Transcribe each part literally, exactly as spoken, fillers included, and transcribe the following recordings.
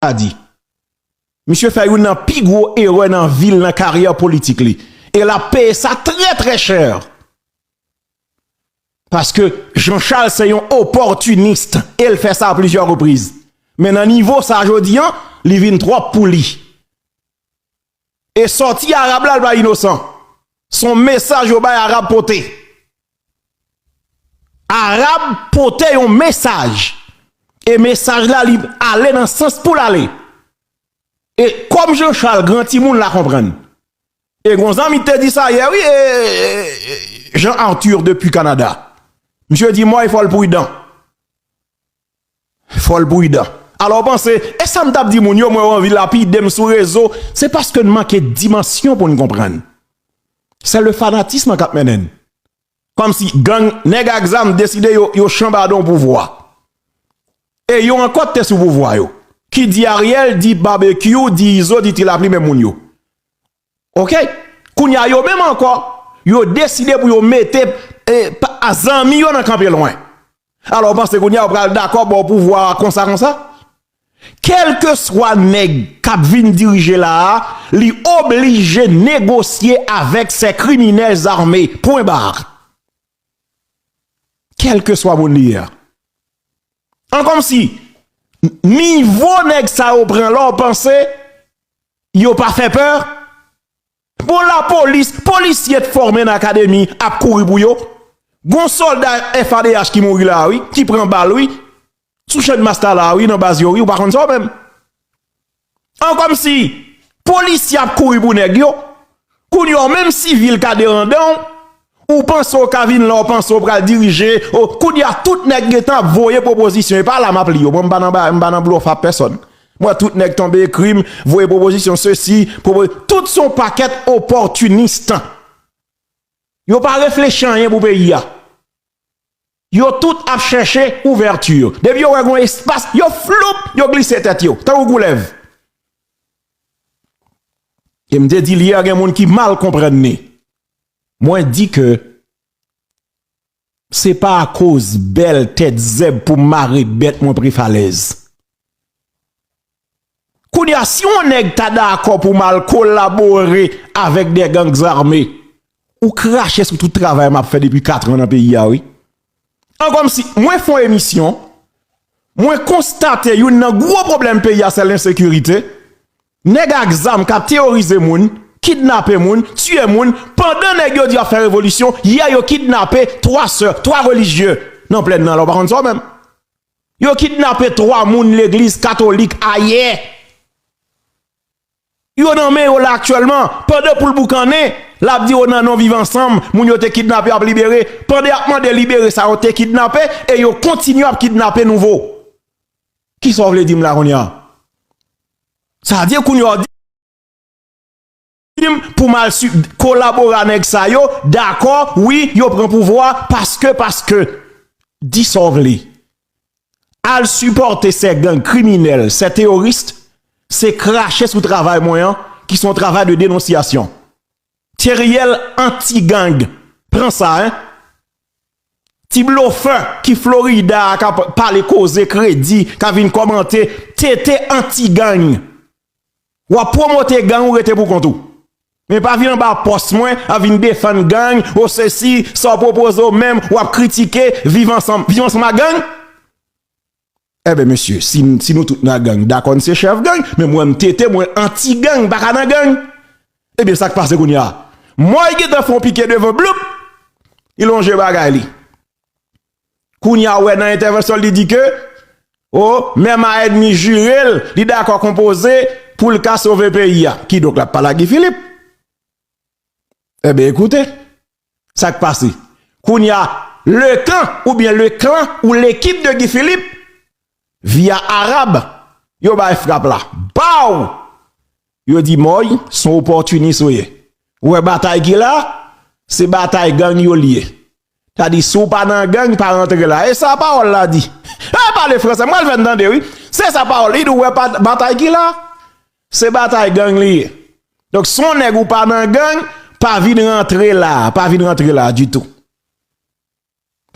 a di. Misye fè youn nan pi gwo erè nan vi l, nan karyè politik li. E l ap peye sa trè, trè chè. Paske Jean Charles se yon opòtinis e l fè sa a plizyè repriz. Men nan nivo sa a jodi an, li vin twòp pou li. E sòti Arab la, l pa inosan. Se yon mesaj yo bay Arab pote. Arab pote yon mesaj. E mesaj la, li ale nan sans pou l ale. E kòm Jean Charles, gran timoun la konprann. E gon zanmi te di sa yè, wi, e, e, e, Jean Arthur depi Kanada. Misye di, Mòy, fò l pridan. Fò l pridan. Alò, w panse, e sa m t ap di moun yo, mwen, w anvi lapide m sou rezo, se paske n manke dimansyon pou n konprann. Se le fanatisme k ap mennen n. Kòmsi gang, nèg ak zam deside yo, yo chanbade yon pouvwa. E yo ankò te sou pouvwa yo. Ki di Ariel, di Barbecue, di Izo, di Ti Lapli, menm moun yo. Oke? Kounye a, yo menm ankò, yo deside pou yo mete, e, pa, zanmi yo nan kanpe lwen. Alò, w panse kounye a, yo pral dakò ba w pouvwa a konsa, konsa? Kèlkeswa nèg k ap vin dirije la a, li oblije negosye avèk ces criminels armés. Pwen ba. Kèlkeswa moun li ye a. An kòmsi, nivo nèg sa yo pran la, w panse yo pa fè pè? Bon, lapolis, polisye t fòme nan akademi ap kouri pou yo. Gon sòlda F A D H ki mouri la, wi, ki pran bal, wi. Sou Channmas la, wi, nan baz yo, wi, ou pa konn sa w menm. An kòmsi, polisye ap kouri pou nèg yo. Kounye a, menm sivil ka derandan w, ou panse w ka vin la, ou panse w pral dirije, o, kounye a, tout nèg gentan ap voye pwopozisyon. E pa la m ap li yo, mwen, m pa nan ba, m pa nan blòf ap pèsòn. Mwen, tout nèg tonbe ekri m, voye pwopozisyon sesi, pwopo-, tout se yon pakèt opòtinis. Yo pa reflechi anyen pou peyi a. Yo tout ap chèche ouvèti. Depi yo wè gon espas, yo floup, yo glise tèt yo, tankou koulèv. E m te di l yè, gen moun ki mal konprann li. Mwen di ke se pa akoz bèl tèt zèb pou mare bèt mwen pre falèz. Kounye a, si yon nèg ta dakò pou m al kolabore avèk de gang zame, ou krache sou tout travay m ap fè depi kat an nan peyi a, wi. An kòmsi, mwen fè yon emisyon, mwen konstate youn nan gwo pwoblèm peyi a, se lensekirite. Nèg ak zam k ap teworize moun, kidnape moun, tiye moun, pandan nèg yo di y ap fè revolisyon, yè yo kidnape twa sè, twa relijye nan plèn nan la, ou pa konn sa w menm. Yo kidnape twa moun legliz katolik ayè. Yo nan men yo la aktyèlman. Pandan pou l boukannen, l ap di yo nan non Viv Ansanm, moun yo te kidnape ap libere. Pandan y ap mande libere sa yo te kidnape, e yo kontinye ap kidnape nouvo. Kisa w vle di m la kounye a? Sa vle di kounye a w di m pou m al si-, kolabore a nèg sa yo, dakò, wi, yo pran pouvwa, paske, paske, di sa w vle. Al sipòte ces gangs criminels, ces terroristes, se krache sou travay mwen an, ki se yon travay de denonsyasyon. Teriel anti-gang, pran sa, en. Ti blofè ki Florida a k ap pale koze kredi, k ap vin kòmante, tete anti-gang. W ap pwomote gang ou rete pou kont ou. Men pa vin anba pòs mwen, ap vin defann gang, o sesi, sa w pwopoze w menm, w ap kritike, viv ansanm. Viv ansanm ak gang? Enben, mesye, si, si nou tout nan gang, dakò n se chèf gang, men mwen m tete, mwen anti-gang, m pa ka nan gang. Ebyen, sa k pase kounye a? Mòy gentan fè yon pike devan, bloup! Li lonje bagay li. Kounye a, ou wè nan entèvansyon l, li di ke, o, menm a ènmi jire l, li dakò konpoze pou l ka sove peyi a. Kidonk, l ap pale ak Guy Philippe. Enben, ekoute, sa k pase. Kounye a, le kan oubyen le klan ou lekip de Guy Philippe, via Arab, yo bay frap la. Baw! Yo di, Mòy, se yon opòtinis ou ye. Ou wè batay ki la, se batay gang yo l ye. Sa di, si w pa nan gang, pa rantre la. E sa pawòl la di. E pale fransè, mwen l fè n tande, wi. Se sa pawòl, li di, ou wè pa, batay ki la, se batay gang li ye. Donk, si w nèg ou pa nan gang, pa vin rantre la, pa vin rantre la ditou.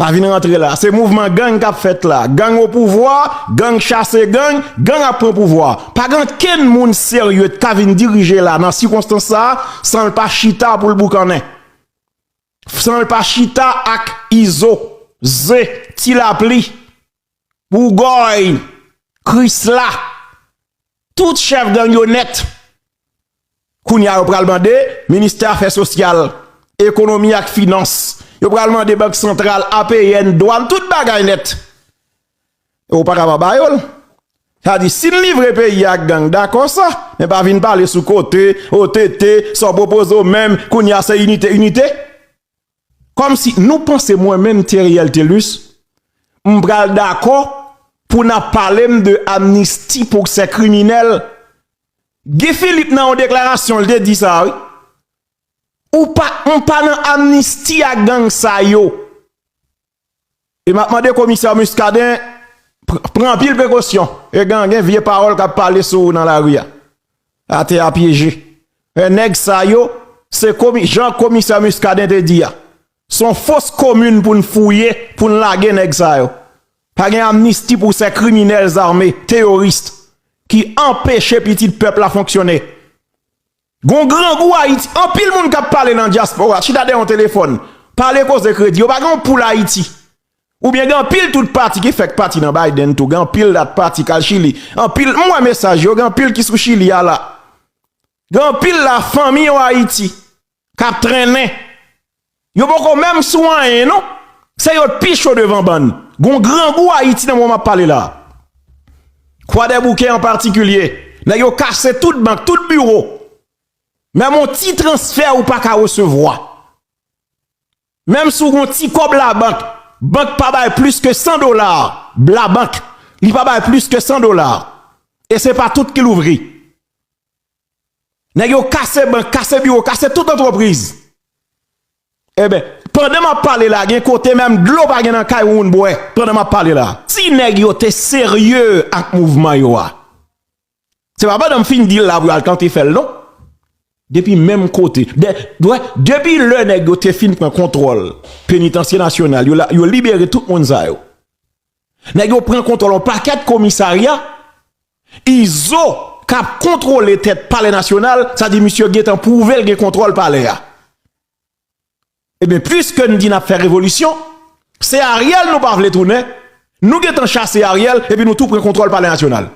Pa vin rantre la. Se mouvman gang k ap fèt la. Gang o pouvwa, gang chase gang, gang ap pran pouvwa. Pa gen okenn moun serye k ka vin dirije la nan sikonstans sa a, san l pa chita pou l boukannen. San l pa chita ak Izo, Ze, Ti Lapli, Bougòy, Krisla, tout chèf gang yo nèt. Kounye a yo pral mande ministè afè sosyal, ekonomi ak finans. Yo pral mande bank santral, A P N, dwàn, tout bagay nèt. E ou pa ka pa ba yo l. Sa di, si n livre peyi a ak gang, dakò sa, men pa vin pale sou kote, O T T, sa w pwopoze w menm, kounye a se inite, inite. Kòmsi nou panse mwen menm Theriel Thelus, m pral dakò pou n ap pale m de amnisti pou sè kriminèl. Guy Philippe nan yon deklarasyon, l te di sa, wi. Ou pa, m pa nan amnisti a gang sa yo. E m ap mande komisè Muscadin, pr-, pran anpil prekosyon. E gen, gen vye pawòl k ap pale sou ou nan lari a. Atè a pyeje. E nèg sa yo, se komi-, jan komisè Muscadin te di a. Se yon fos komin pou n fouye, pou n lage nèg sa yo. Pa gen amnisti pou sè kriminèl zame, teyoris, ki anpeche pitit pèp la fonksyone. Gon grangou Ayiti, anpil moun k ap pale nan dyaspora, chita dèyè yon telefòn, pale koze kredi, yo pa gen yon poul Ayiti. Oubyen gen anpil tout pati ki fèk pati nan Biden tou, gen anpil dat pati k al Chili. Anpil, m wè mesaj yo, gen anpil ki sou Chili a la. Gen anpil la fanmi yo Ayiti k ap trennen. Yo poko menm sou anyen non. Se yo k pi cho devan bann. Gon grangou Ayiti nan moman m ap pale la. Kwadèboukè an patikilye. Nèg yo kase tout bank, tout biwo. Menm yon ti transfè ou pa ka resevwa. Menm si w gon ti kòb labank, bank pa bay plis ke san dola. Labank, li pa bay plis ke san dola. E se pa tout ki louvri. Nèg yo kase bank, kase biwo, kase tout antrepriz. Eben, pandan m ap pale la, gen kote menm dlo pa gen nan kay moun bwè, pandan m ap pale la. Si nèg yo te serye ak mouvman yo a, se pa pandan m fin di l la pou y al tante fè l, non. Depi menm kote. De, dwe, depi lè nèg yo te fin pran kontwòl Penitansye Nasyonal, yo la, yo libere tout moun sa yo. Nèg yo pran kontwòl yon pakèt komisarya, Izo k ap kontwole tèt Palè Nasyonal, sa di misye gentan pwouve l gen kontwòl palè a. Ebyen, piske n di n ap fè revolisyon, se Ariel nou pa vle tounen, nou gentan chase Ariel, epi nou tou pran kontwòl Palè Nasyonal.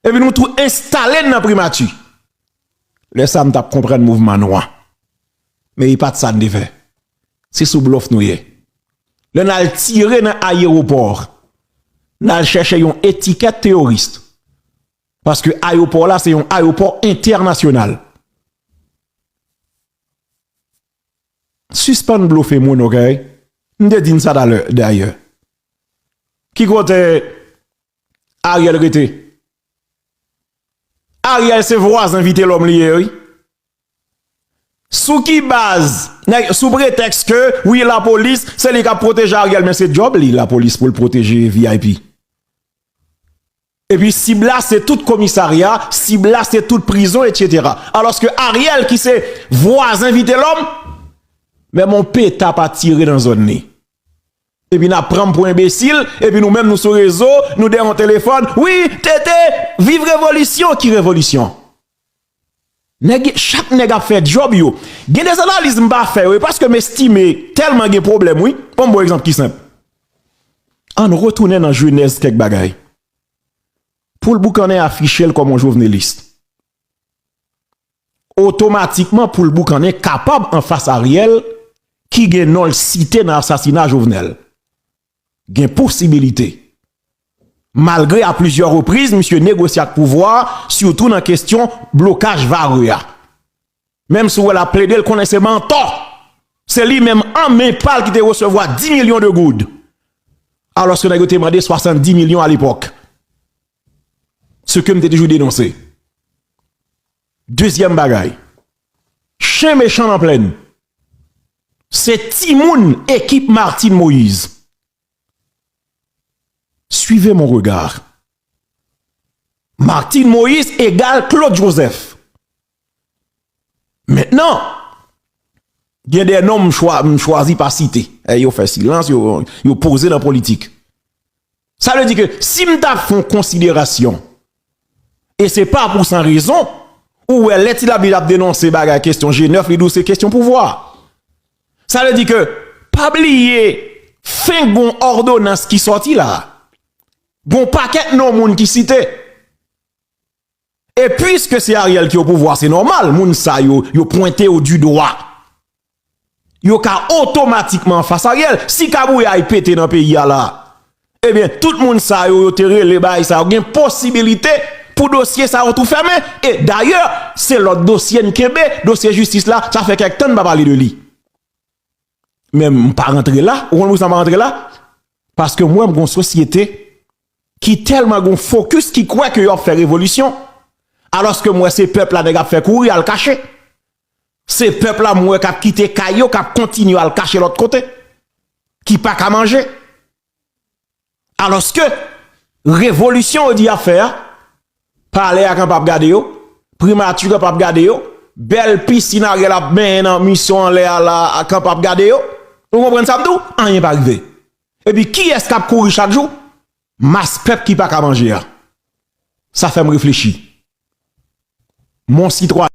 Epi nou tou enstale n nan primati. Lè sa a, m t ap konprann mouvman nou an. Men e pa t sa n te fè. Se sou blòf nou ye. Lè n al tire nan ayewopò, n al chèche yon etikèt teyoris. Paske ayewopò la, se yon ayewopò entènasyonal. Sispann blofe moun, oke? M te di n sa talè, dayè. Ki kote Ariel rete? Ariel se vwazen Vitelhomme li ye, wi. Sou ki baz? Nèg, sou pretèks ke, wi, lapolis, se li k ap pwoteje Ariel, men se djòb li, lapolis, pou l pwoteje V I P. Epi sib la se tout komisarya, sib la se tout prizon, etsetera. Alòske Ariel ki se vwazen Vitelhomme, menm yon peta pa tire nan zòn li. Epi n ap pran m pou enbesil, epi nou menm nou sou rezo, nou dèyè yon telefòn. Wi, T T, viv revolisyon, ki revolisyon? Nèg, chak nèg ap fè djòb yo. Gen de analiz m pa fè yo, e paske m estime tèlman gen pwoblèm, wi. Ban m bon egzanp ki senp. Ann retounen nan jenèz kèk bagay. Poul Boukannen afiche l kòm yon jovenelis. Otomatikman, Poul Boukannen kapab anfas Ariel, ki gen non l site nan asasina Jovenel. Gen posibilite. Malgre a plizyè repriz, misye negosye ak pouvwa a, sitou nan kesyon blokaj Varreux a. Menm si w wè l ap plede, l konnen se mantò. Se li menm an men pa l ki te resevwa dis milyon de goud. Alòske nèg yo te mande swasanndis milyon alepòk. Se ke m te toujou denonse. Dezyèm bagay, chen mechan nan plèn, se timoun ekip Martine Moïse. Suivez mon regard. Martine Moïse egal Claude Joseph. Mentnan, Gen de non m chwa, m chwazi pa site. E yo fè silans, yo, yo poze nan politik. Sa vle di ke si m ta fè yon konsiderasyon, e se pa pou san rezon, ou wè lè Ti Labib ap denonse bagay kesyon G nèf, li di w se kesyon pouvwa. Sa vle di ke pa bliye fen gon òdonans ki sòti la. Gon pakèt non moun ki site. E piske se Ariel ki o pouvwa, se nòmal, moun sa yo, yo pwente yo di dwa. Yo ka otomatikman anfas Ariel. Si kabouyay pete nan peyi a la, ebyen, tout moun sa yo, yo te rele bagay sa yo, gen posibilite pou dosye sa yo tou fèmen. E dayè, se lòt dosye n kenbe, dosye jistis la, sa fè kèk tan n pa pale de li. Men m pa rantre la. Ou konn poukisa m pa rantre la? Paske m wè m gon sosyete ki tèlman gon fokis ki kwè ke yo ap fè revolisyon, alòske m wè se pèp la nèg ap fè kouri al kache. Se pèp la m wè k ap kite kay yo, k ap kontinye al kache lòt kote, ki pa ka manje. Alòske revolisyon yo di y ap fè a, palè a kanpe ap gade yo, primati kanpe ap gade yo, bèl pisin Ariel ap benyen nan misyon anlè a la kanpe ap gade yo. Ou konprann sa m di w? Anyen pa rive. Epi kiyès k ap kouri chak jou? Mas pèp ki pa ka manje a. Sa fè m reflechi. Mon sitwayen.